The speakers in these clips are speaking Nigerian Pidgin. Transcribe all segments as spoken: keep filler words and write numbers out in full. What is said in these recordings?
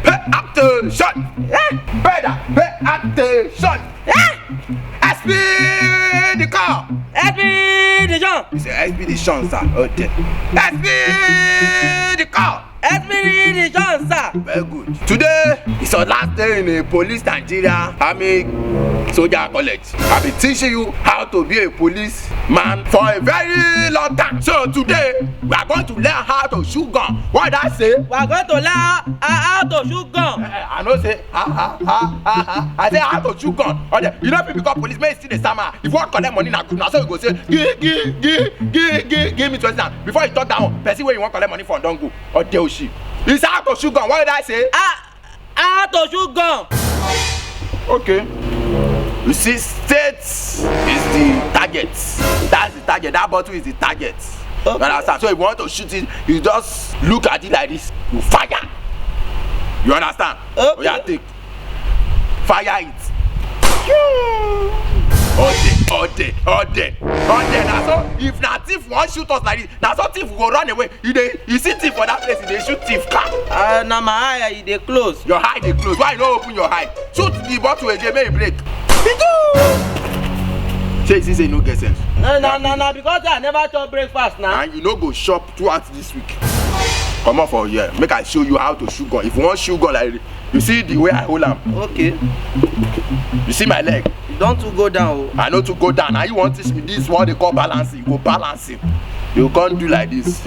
Pay attention. Eh? Brother, pay attention. Eh? Expedition. Expedition. It's a expedition, sir. Okay. Expedition. Expedition, sir. Very good. Today is your last day in a police Nigeria army soldier college. I've been teaching you how to be a policeman for a very long time. So today, we are going to learn how to shoot gun. What did I say? We are going to learn how, how to shoot gun. Eh, eh, I know say, ha, ha, ha, ha, ha. I say how to shoot gun. Okay, you know people become police, may still the summer. If you want collect money, na, na so you go say, give, give, give, give, give, give me twenty naira. Before you talk that one, person wey you want collect money from don go. Odeoshi. It's how to shoot gun. What did I say? Ah, how to shoot gun. Okay. You see, state is the target. That's the target. That bottle is the target. Okay. You understand? So if you want to shoot it, you just look at it like this. You fire. You understand? Okay. Oya, take. Fire it. Ode, ode, ode, ode. Na so if na thief wan shoot us like this, na so thief go run away. You dey, you see thief for that place, you dey shoot thief. Ka. Uh, na my eye, e dey close. Your eye dey close. Why you no open your eye? Shoot the bottle again, make e break. Shey you see say you no get sense? Na, na, na, na because I never chop breakfast na. And you no go chop throughout this week. Comot for here. Make I show you how to shoot gun. If you wan shoot gun like, you see the way I hold am. Okay. You see my leg? You don too go down o. I no too go down. Na you wan teach me this one they call balancing. You go balancing. You can't do like this.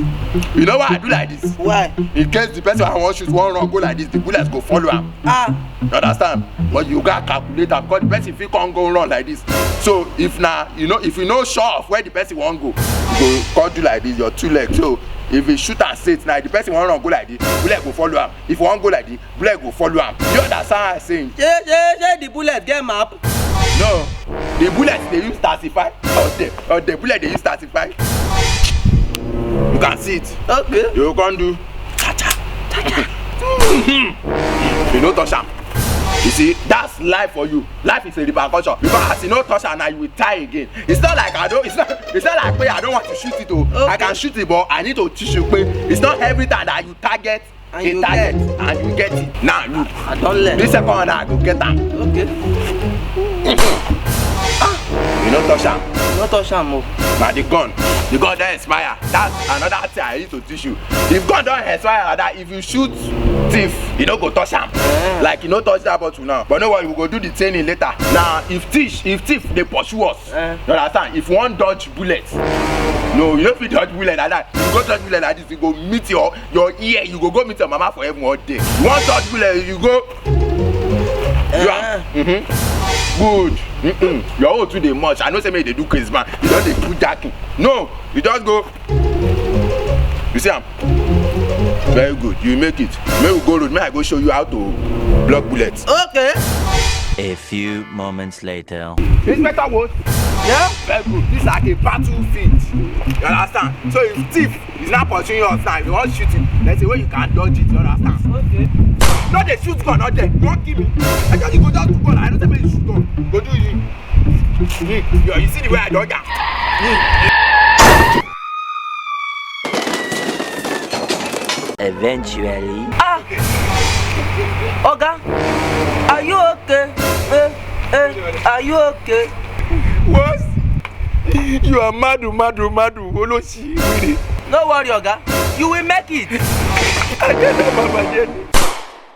You know why I do like this? Why? In case the person I wan shoot wan run go like this, the bullets go follow am. Ah. You understand? But you gotta calculate am because the person fit come go run like this. So if na, you know, if you no sure of where the person wan go, you go come do like this, your two legs. So if you shoot am straight now, the person wan run go like this, bullet go follow am. If you wan go like this, bullet go follow am. You understand what I'm saying? Shey, shey, shey the bullet get map? No, the bullet dey use thirty-five. Or the, or the bullet dey use thirty-five. You can see it. Okay. You go come do. Cha cha, cha cha. You no touch am. You see, that's life for you. Life is a repercussion. Because as you no touch am now, you will die again. It's not like I don't. It's not. It's not like, wait, I don't want to shoot it o. Okay. I can shoot it, but I need to teach you, pé it's not every time that you target and you target and you get it. Now look. I don learn. This second one, I go get am. Okay. Ah, you no touch am. You no touch am o. Na the gun. The gun don expire. That's another thing I need to teach you. If gun don expire like that, if you shoot thief, you no go touch am. Eh. Like you no touch that bottle now. But no worry, we go do the training later. Now, if thief, if thief dey pursue us, eh, you understand? If you wan dodge bullet, no, you no fit dodge bullet like that. If you go dodge bullet like this, you go meet your, your ear. You go go meet your mama for heaven one day. You wan dodge bullet, you go. You are. Eh. Mm-hmm. Good. Mm-mm. Your own too dey much. I know say make you dey do crazy man. You don dey do jacking. No, you just go. You see am? Very good. You make it. Make we go road. Make I go show you how to block bullets. Okay. A few moments later. Inspector Wood. Yeah? Very good. This is like a battlefield. You understand? So if thief is not pursuing us now, if you want shoot him, there's a way you can dodge it. You understand? Okay. No, dey shoot gun, not there. You won't kill me. I just go down to gun. I don't tell me you shoot gun. Go do you. You, you, you see the way I dodge am? Eventually. Ah! Oga, are you okay? Eh, eh, are you okay? What? You are mad, mad, mad, olóṣì wèrè. No worry, Oga. You will make it. I get that, Baba Jenny.